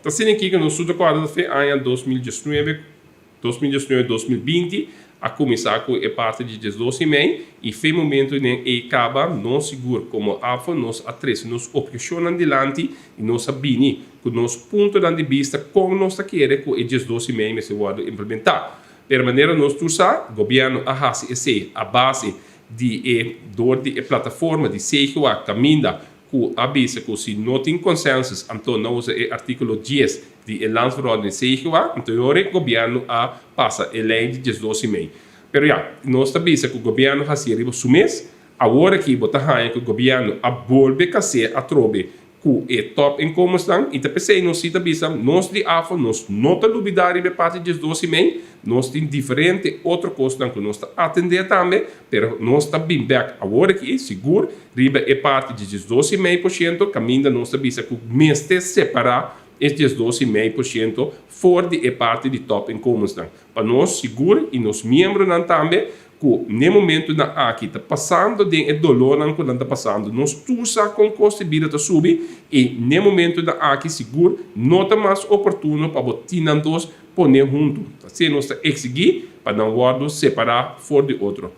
Ta asina aki ku nos ta kòrda fe aña 2019, 2019, 2020, a kuminsá ku e parti di 12,5 i fe momento ei kaba nos sigur komo ABVO nos a trese nos obheshonnan dilanti i nos a bini ku nos puntonan di bista kon nos ta kere ku e 12,5 mester wòrdu implementá. Pero manera nos tur sa, gobièrnu a hasi esei a base di e dor di e plataforma di CGA kaminda ku a bisa ku si no tin consensus anto nan usa e artíkulo 10 di e landsverordening CGA, anto e gobièrnu a pasa e lei di 12,5. Pero ya, nos ta bisa ku gobièrnu a hasi riba su mes, awor aki bo ta haña ku gobièrnu a bolbe kasa atrobe ku e top inkomensnan i ta p'esei nos ta bisa nos di ABVO nos no ta lubidá riba e parti 12,5. Nos tin diferente otro kosnan ku nos ta atendé tambe, pero nos ta bin bèk awor aki sigur riba e parti di 12,5% kaminda nos ta bisa ku mester separá e 12,5% for di e parti di top inkomensnan. Pa nos sigur i nos miembronan tambe ku na momentonan aki ta pasando den e dolónan ku nan ta pasando. Nos tur sa kon kosto di bida ta subi i na momentonan aki sigur no ta mas oportuno pa bo tin nan dos pone huntu. Asina nos ta eksigí pa nan wòrdu separá for di otro.